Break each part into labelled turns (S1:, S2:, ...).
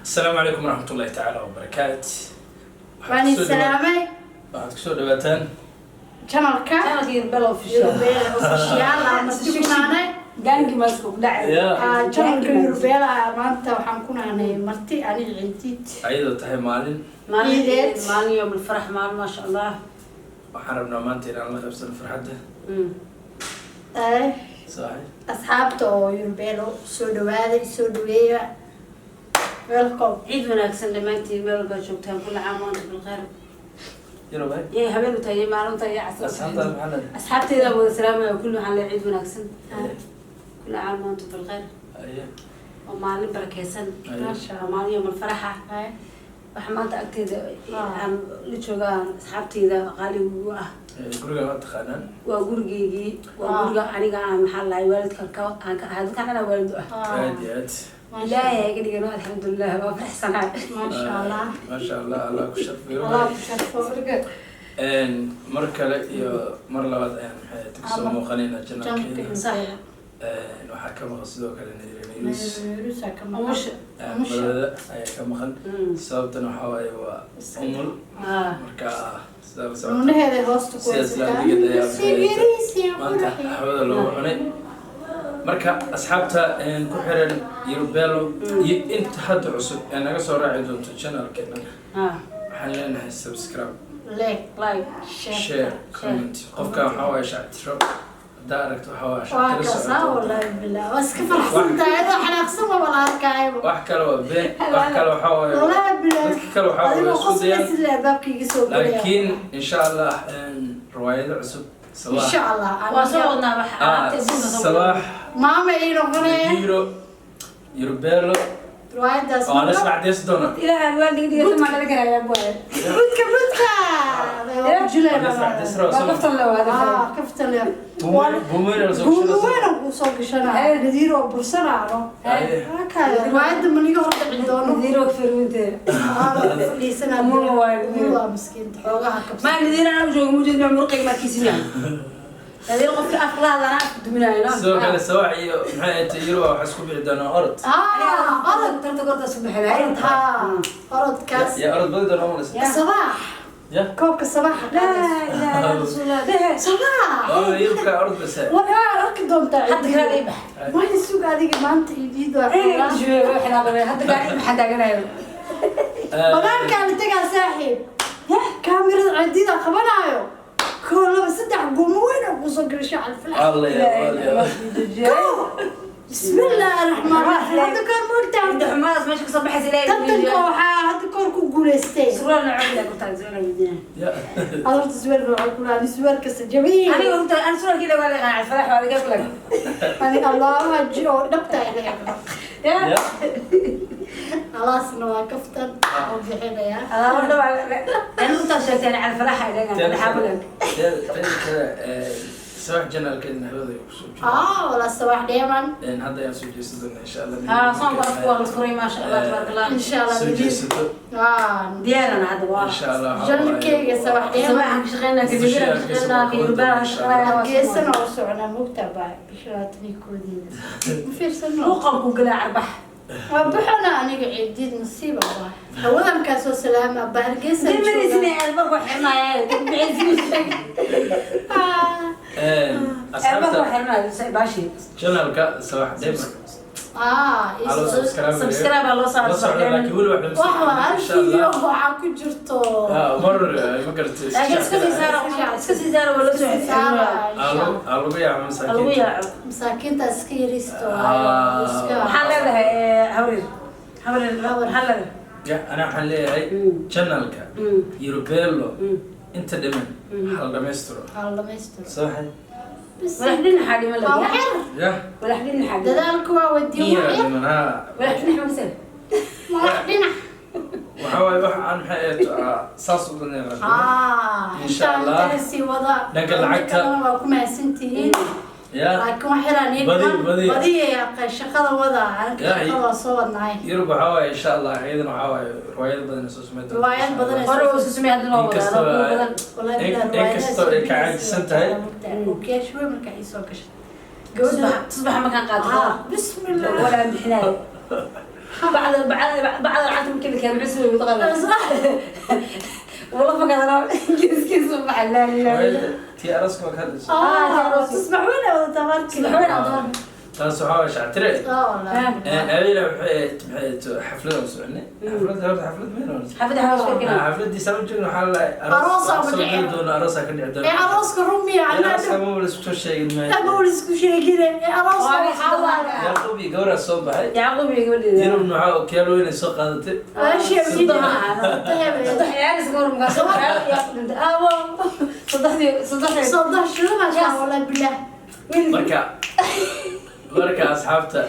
S1: Asalaamu calaykum waraxmatullahi tacaala wabarakaat.
S2: Waan idin salaamay.
S1: Waxaad kusoo dhawaataan
S2: channelka
S3: Channelka Yurubel Official.
S2: Yurubel Official aan marti ku naanay.
S3: Gaangi maasku ku dhacay.
S2: Channelka Yurubel maanta waxaan ku naanay marti aniga Ciidid.
S1: Ayadoo tahay maalin
S3: Maalin
S2: Ciideed.
S3: Maalin yawm alfarax, maalin maasha Allah.
S1: Waxaan rabnaa maanta inaan la qaybsano farxadda. Saxi.
S2: Asxaabta oo Yurubelo soo dhawaaday, soo dhaweeya, welcome.
S3: Ciid wanaagsan dhammaantiin meel walba joogtaan. Kulli caam wa antum bilkhayr.
S1: Yurub ay.
S3: Yay habeen u tahay, yay maalin u tahay, yay casar u tahay.
S1: Asxaabtaada maxaa leedahay?
S3: Asxaabteyda wada salaamaya kulli. Waxaan leeyahay ciid wanaagsan. Kulli caam wa antum bilkhayr.
S1: Aye.
S3: Waa maalin barakeysan.
S2: Maasha.
S3: Waa maalin yawm alfaraxa. Waxa maanta agteeda aan la joogaa asxaabteyda qaaliga ugu ah.
S1: Guriga waa taqaanaan.
S3: Waa gurigeygii, waa guriga aniga aan maxaa lahay waalidka ka aan ka ahay, dadkan anaa waalid u ah.
S1: Aad iyo aad.
S3: Ilaahay ha iga dhigano, alxamdulilah, waa faraxsanahay.
S2: Maasha Allah.
S1: Maasha Allah, Allah ku sharfo.
S2: Allah ku sharfo.
S1: Mar kale iyo mar labaad ayaan maxay ahayd kasoo muuqanaynaa channelkeena.
S3: Sax.
S1: Waxaa ka maqan sidoo kale Nadira News.
S2: Nayruusa ka maqan.
S3: Umusha.
S2: Umusha.
S1: Marwada ayaa ka maqan. Sababtana waxaa waaye waa umul. Marka sidaa la socota
S2: Nuunaheeda hoosta ku
S1: sidaas
S2: haysataa.
S1: laadiged ayaa maxay ahayd
S2: Sigiriisi
S1: maanta
S2: qurxi.
S1: hawada loogu cunay. Marka asxaabta ku xiran Yurubelo iyo inta hadda cusub ee naga soo raaci doonto channelkeena, waxaan leenahay subscribe,
S2: like,
S3: like,
S2: share,
S1: share, comment. Qofka waxaa waaye shactiro haddaa aragto, waxaa waaye
S2: waa
S1: shactiro
S2: kasaa
S1: socoto.
S2: Wallahi billah, waa iska faraxsan tahay adoo xanaaqsan ma wala arkaayo.
S1: Wax kale waa been, wax kale waxaa waaye
S2: Wallahi billah.
S1: Dadka kale waxaa waaye
S2: adigoo
S1: isku dayaan.
S2: qoslaysid le albaabka iga soo gelaya.
S1: Laakiin insha Allah riwaayado cusub Sabaax.
S2: Insha Allah.
S3: Waa soo wadnaa wax alaabta adduunka soo wadnaa.
S1: Sabaax.
S2: Maama ii noqonaya.
S1: Hiro Yurubelo.
S2: Riwaayadaas.
S1: Waa la isla doona.
S3: Ilaahay waa dhiga dhigata maa laga garayaa buaye.
S2: Budka budka waa ku jilayna.
S1: Waa la isla
S3: waa kaftan la waada.
S2: Kaftan le.
S1: Buumeyn la soo.
S2: Buumeyn kuu soo gashanaa nadiir oo bursanaano. Riwaayadda maniga hor dhici doono.
S3: Nadiiro farwinte.
S2: Fadhiisanaa.
S3: Umul waaye.
S2: Umul waa miskiinta xoogaha kabsan.
S3: Maa nadiir anaa u jooga mujeed maa murqayga markiisina nadiir qofka afka la hadlana afka duminaayo no.
S1: Sidoo kale Sabaax iyo maxay ahayd Yurub waxaa isku bixi doonaa orod.
S2: Orod.
S3: Tarta gorta isku bixinay.
S2: Orodkaas.
S1: Yaa orod badi doona umalaysa?
S2: Sabaax.
S1: Ya.
S2: Koobka sabaaxa
S3: laa
S2: qaadayso.
S3: ilaaha illa rasuulullah dehe.
S2: Sabaax.
S1: Oo Yurubka orod basa.
S2: Waa arki doontaa.
S3: Hadda kaa ii bax.
S2: Waa suga adiga maanta idiid waa
S3: hadda kaa ii baxa taaganayo.
S2: Banaankaa la tegaa saaxiib, kaamirada cidiida qabanaayo, koo, laba, saddex, guumo weyn oo kusoo gasho calfila.
S1: Alla ya alla.
S2: Bismi illaahi raxmaan raxiim, hadda koor moogtaa.
S3: Xumaadaas meesha kasoo baxaysa ilaahay.
S2: Tartanka waxaa hadda koor ku guuleystay.
S3: Surwaal nooc ilaa kurtaa surwaal weydiinaa.
S1: Ya.
S2: Ad horta suwaal nooca kula ani suwaal kasta jabiin.
S3: Aniga horta ani surwaalkii la waa la qaaca falax waa laga kulag.
S2: Ani allaha ji oo dhabta ilaga.
S3: Ya.
S1: Ya.
S2: Alaasna waa kaftan oo bixinaya.
S3: Alaabo dhawaa ani runtaa sheegtay ani cala falaxa ilaga dhaxaabulan.
S1: Teeda kale Sabaax channelkeedna hawada ay kusoo jiro.
S2: Walaa sabax dheeman.
S1: Hadda ayaan soo jeesan doonaa insha Allah.
S3: Haa, soonka afku waa la furay, maasha Allah, tabaaraka Allah.
S2: Insha Allah.
S1: Soo jeesato.
S3: Diyaarana hadda waa
S1: insha Allah.
S2: Channelkeyga sabax dheeman.
S3: Sabaxan ka shaqeynaa, kabiiraan ka shaqeynaa, kayurbaan ka shaqeynaa.
S2: Geesana oo soconaa moogtaa baa bisha 21-deeda ma fiirsano.
S3: Luuqan ku galaa carbax.
S2: Waa buxona aniga ciidiid nasiiba waa hawadankaa soo salaama baa Hargeysa.
S3: Dirmadiisina albaabka xirnaaya bixisiisa.
S1: Asxaabta
S3: albaabka xirnaaya baashi.
S1: Channelka Sabax Dheeman Alo, subscribe.
S3: Subscribe aa loo saaray.
S1: La socda, laakiin weli wax lama
S2: wax waa hal
S1: insha
S2: video
S1: Allah.
S2: Waxaa ku jirto.
S1: Mar ma garatay.
S3: Laakiin iska sii saara, iska sii saara, waa loo soo xirxirnaa.
S1: Aa lagu yaaco
S3: lagu
S1: masaakiinta.
S3: yaaco.
S2: Masaakiinta iska yaristo.
S3: Waxaan leedahay hawrir hawrir, waxaan leedahay.
S1: Ya, ana waxaan leeyahay channelka Yurubelo inta dhiman hal dhamaystiro.
S2: Hal dhamaystiro.
S1: Sawaxay.
S3: Walax dhinaxa dhiman
S2: waa
S3: la
S2: waxyar.
S1: Ya.
S3: Walax dhinaxa dhiman.
S2: Dadaalku waa wadiyo.
S1: Iya.
S2: Waxyar.
S1: Dhiman ha.
S3: Walax dhinaxa masal.
S2: Walax dhinac.
S1: Waxaa waaye wax aan maxay ahayd saas u dhanay. Insha
S2: intaan
S1: Allah.
S2: intana sii wada.
S1: Dhanka lacagta.
S2: Kalena waa ku mahadsantihiin.
S1: Ya.
S2: Laakiin wax yaraan ii
S1: Badi,
S2: dhiman.
S1: badi.
S2: Badiya shaqada wada anka.
S1: Ya,
S2: shaqada waa soo wadnaay.
S1: Yurub waxaa waaye insha Allah iyadana waxaa waaye riwaayado badan ay soo sameyn doonto.
S2: Riwaayad badan ay
S3: hore uu sumay hadda loo wadaa
S1: Inkastoo
S3: loo badan.
S2: Wallahi bilaa
S1: inkastoo ay ka caajisan tahay.
S2: Okiyaashu way markaa ii soo gashay gabadha.
S3: Tusbaxa markaan qaato.
S2: Bismillah.
S3: Walaa bixinayo. بعد العتم كذا كان عسوي وتغلى والله فقط انا كيس كيس لا لا.
S1: Tii arooska waa ka hadlaysa.
S2: Ah, tusbax weyn oo tabarki.
S3: Tusbax weyn oo tabarki.
S1: Taas waxaa waay shactire.
S2: Ah, wallahi.
S1: Adeena maxay xafladan soconay, xaflad horta xaflad meel hore.
S3: حفلة حفلة كده.
S1: Xafladii saan u joogno waxaa la
S2: Aroosaa
S1: soo
S2: ma
S1: geli
S2: dhici.
S1: doona, aroosaa ka dhici doona.
S2: Ee, arooska rumiya.
S1: Arooska ma wala isku soo sheegin maayo.
S2: Ama wala isku sheegine. Ee, arooska
S3: Waa
S2: waxaa waaye.
S1: Yacquub iyo gabadhaa soo baxay.
S3: يعقوب يقول لي
S1: Yurubna waxaa okiyaalo weyn ay soo qaadatay.
S2: Meeshii
S3: صدح عيال صغار مقاس صدحني صدحني.
S2: صدح شنو ما شاء الله بالله.
S1: Marka asxaabta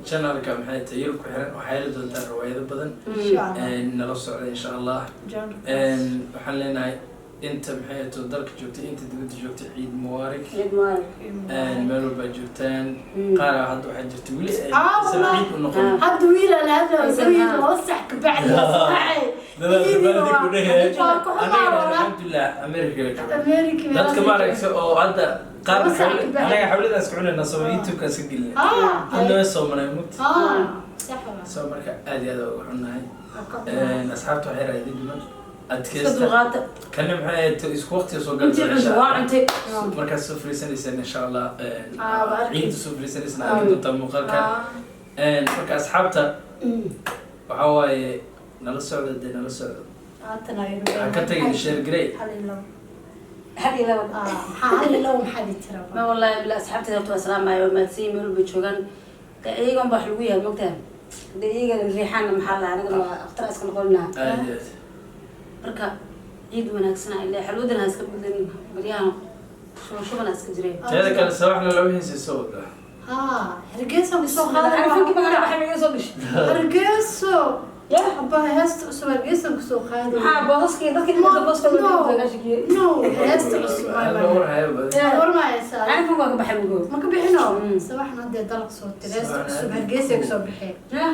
S1: channelka maxay tahay Yurub ku xiran waxay heli doontaan riwaayado badan.
S2: Insha Allah.
S1: Nala socda insha Allah. Waxaan leenahay inta maxay tahay dalka joogtay, inta dibadda joogtay, ciid mubaarak.
S3: عيد مبارك.
S1: Meel walba joogtaan. Qaar hadda waxaa jirta weli
S2: Ah,
S1: aysan
S2: wallahi.
S1: ciid u noqon.
S2: Hadda wiil aan hadda wiil laba sax ka bacdi saxay.
S1: Dadaalka ku dhehe.
S2: Waa ku xumaa
S1: Anagana
S2: walaa.
S1: alxamdulilah America la joogo.
S2: America.
S1: Dadka maaragta oo hadda qaar
S2: Laba saac ka bacdi.
S1: anaga xawladaan iska cunayna soo YouTube-ka iska gelinay.
S2: Ah.
S1: Hadda way soo maray mugti.
S2: Ah, sax waa.
S1: Soo marka aad iyo aad uga xunnahay.
S2: Waa ka xumaa.
S1: Asxaabta waxay raadin dhiman adkaysta.
S3: dulqaata.
S1: Kana maxay ahayd isku waqti soo
S3: Intii
S1: gali
S3: cunto waa cuntay.
S1: markaad soo fariisanaysaan insha Allah.
S2: Ah, waa arki.
S1: Ciidda soo fariisanaysaan arki doontaa muuqaalka.
S2: Ah.
S1: Marka asxaabta waxaa waaye nala socda, dee nala socda.
S2: Haatan ayuu
S1: Waxaan ka tagay share grey.
S2: Hal iyo labo.
S3: Hal iyo labo.
S2: Ah, maxaa hal iyo labo maxaa dhihi tiraa?
S3: Ma wallahi bila asxaabtayda horta waa salaamaya, waa mahadsan meel walba joogaan. Dee iyagan baa wax lagu yahay mogtahay, dee iyagan riixaanna maxaa lahaa, anagana waa akhtar iska noqonaa.
S1: Aad iyo aad.
S3: Marka ciid wanaagsan ay leeyahay, xalwadan ha iska bedelin, baryahan shuban shuban ha iska jireen.
S1: Teeda kale sabaxna laba heesay soo wadaa.
S2: Ah, Hargeysa ku soo qaaday.
S3: Carifanki magaca waxay iga soo gashay.
S2: Hargeyso.
S3: Ya.
S2: Abba, heesta cusub Hargeysa ku soo qaaday.
S3: Maxaa boosaskii dadka inta booska
S2: No.
S3: laga shakiyay?
S2: No, heesta cusub.
S1: Hadda war hayo badan.
S3: Ya.
S2: War ma haysaa?
S3: Carifanku waa ka baxay mugo.
S2: Ma ka bixino?
S3: Mm.
S2: Sabaxna dee dalaq soo tiri. Heesta
S1: Sabaxna
S2: cusub
S1: aad
S2: Hargeysa ku soo bixi.
S3: Ya.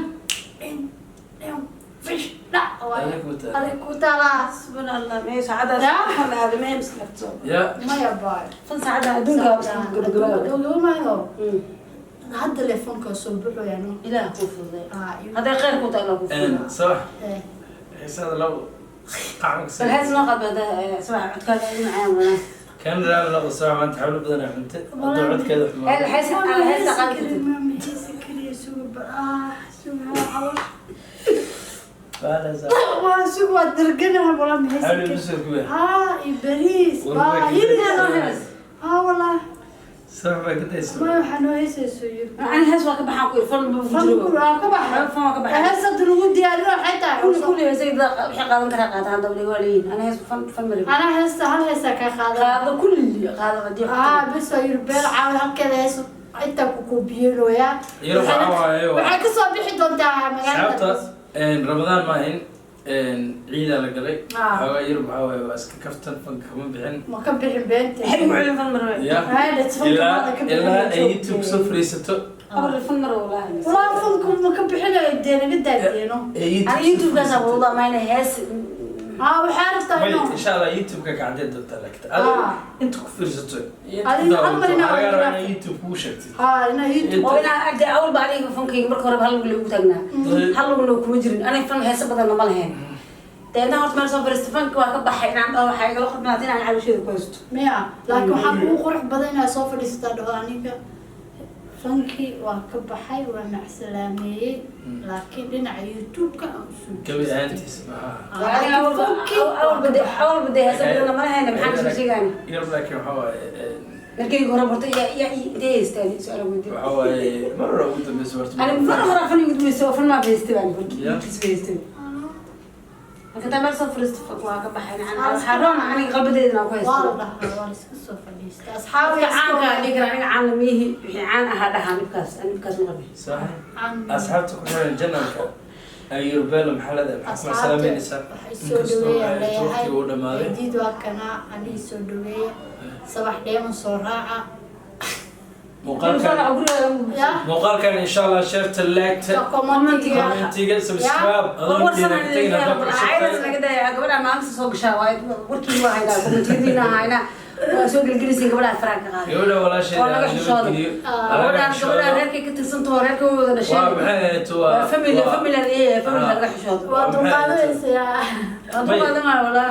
S2: In, in, fish, dhac.
S1: Adiga ku taala.
S2: Adiga ku taalaa.
S3: Subhan Allah, mee saacadaas
S2: Ya.
S3: waxaan la aaday mee maskaxda.
S1: Ya.
S2: Maya baay.
S3: Fan saacada adduunka waa iska gabagabaa.
S2: Gabagabamayo. Hadda leefonka soo buxoyano.
S3: Ilaah kuu fududay.
S2: Ah, iyo-
S3: Hadday khayr ku tahay Allah kuu fududay.
S1: Sabax
S2: Eh.
S1: xiisada labo qacma
S3: Bal hees noo qaad baa subax codkaaga u macaan wadaa.
S1: Kan raali noqo sabax, maanta xawlo badan ay cuntay, hadduu codkeeda xumaa.
S3: Hel hees ala hees qaad kartid.
S2: Waa sugu, waa dirganaha walaa
S1: xawlo
S2: maxay.
S1: masoo kuwe.
S2: Haa, iyo bariis
S1: War
S2: baa
S1: baa ka
S2: hilib.
S1: daysa.
S2: Haa walaa.
S1: Sabax baa ka daysa.
S2: Ma waxaa noo heesayso yiri.
S3: Ani hees waa ka baxaan ku ir fan buu ku
S2: Fan
S3: jiro.
S2: ku waa ka baxay.
S3: Fan waa ka baxay.
S2: Hees hadda lagu diyaariyo waxay tahay.
S3: Kulli kulli heesay dad wixii qaadan karaa qaataan, hadda wali waa leeyihiin. Ani hees fan fan mari.
S2: Anaa heesta hal heesa ka qaadan.
S3: Qaado kulli qaado hadii.
S2: Haa, bes waa yiri beel caawa halkeeda hees intaa ku kubiyeelooyaa.
S1: Yiri waxaa waaye
S2: Waxay ka soo bixi doontaa magaalada.
S1: Asxaabta Ramadaan ma ahayn, ciidaa la galay.
S2: Ah.
S1: Xoogaa Yurub waxaa waaye waa iska kaftan, fanka kama bixin.
S2: Ma ka bixin beenta.
S3: Xil ku celin fan mari.
S1: Ya.
S2: Haa, fanka
S1: ilaa
S2: maada ka bixin.
S1: Ilaa ay YouTube soo fariisato.
S3: Abar fan mari wallahi.
S2: Walaa fanku ma ka bixinayo dee naga daadeeno.
S1: Ee
S3: Ani
S1: YouTube
S3: YouTube kaas wada mayna hees.
S2: Haa, waxaa rabtaa
S1: May
S2: inuu
S1: insha Allah YouTube-ka kacdee doontaa, laakiin
S2: Ah.
S1: adiga inta ku fiirsato iyo inta ku
S2: Adiga hal mar
S1: daawato,
S2: inaa
S1: waxaa laga rabaa
S2: aragto.
S1: inaa YouTube kuu sheegtid.
S2: Haa, inaa YouTube.
S3: Oo inaan agde awal baa aniga fankayga marka hore hal lug lagu taagnaa. Hal lugna kuma jirin. Aniga fan heesa badanna ma lahayn. Dee intaan horta meel soo fariistay fanka waa ka baxay inaan dhaho waxaa igala khudnaatay inaan caloosheeda ku haysto.
S2: Miya, laakiin waxaa kugu qurux badan inaad soo fadhiisataa dhaho aniga fankii waa ka baxay, waa macsalaameeyey, laakiin dhinaca YouTube-ka aan usoo
S1: Gabi
S2: jeestay.
S1: ahaantiis maxaa.
S2: Ah, laakiin fankii waa
S3: Awalba
S2: ka
S3: dee
S2: baxay.
S3: awalba dee heesa badanna ma lahayn, maxaan kasoo sheegaani.
S1: Yurub laakiin waxaa waaye
S3: Markayga hore horta yaa intee haystaan su'aal weydiin.
S1: Waxaa waaye mar hore ugu dambeysa horta.
S3: Ani mar hore fan igu dambeysay oo fan maa baystay baan
S1: Ya.
S3: hortiis baystay. Marka taa meel soo fariisto fanka waa ka baxay waxaa roon aniga qalbadeeda inaan ku
S2: Waa la
S3: haysto.
S2: dhahaa, waa la iska soo fadhiistaa asxaabi.
S3: Dadka caanka ah dhihi karaa aniga caan lamiihi, wixii caan ahaa dhahaa dhibkaas, ani dhibkaas ma qabin.
S1: Sax.
S2: Caan-
S1: Asxaabta ku xiran channelka ay Yurubelo maxaa leedahay, maxaa kuma salaameynaysaa?
S2: Waxay soo
S1: Inkastoo
S2: dhaweeya
S1: ay
S2: leeyahay
S1: waqtiga u dhamaaday.
S2: Ciidiid waa kanaa anigi soo dhaweeya, sabax dheeman soo raaca.
S1: Muuqaalkan
S2: Ya.
S1: Muuqaalkan insha Allah sheerta, like-ta,
S2: Commentiga.
S1: commentiga, subscribe adoo jeeda ka tagin haddaa ku cusub
S3: caydas
S1: tahay.
S3: naga daya, gabadha maalinta soo gashaa waay warkii waa haynaa, commentiyadiina haynaa. Waa soo gelgelisay gabadha, faraha ka qaaday.
S1: Gabadha walaasheeda
S3: Waa laga xishooda.
S1: nabadgeliyo.
S3: Gabadhaan, gabadhaan reerkay ka tirsantaho, reerka way wada dhasheen.
S1: Waa maxay ahayd? Waa
S3: Waa family, family, family, laga xishoodo.
S2: Waa dulqaadanaysaa.
S3: Waa dulqaadanaya walaa.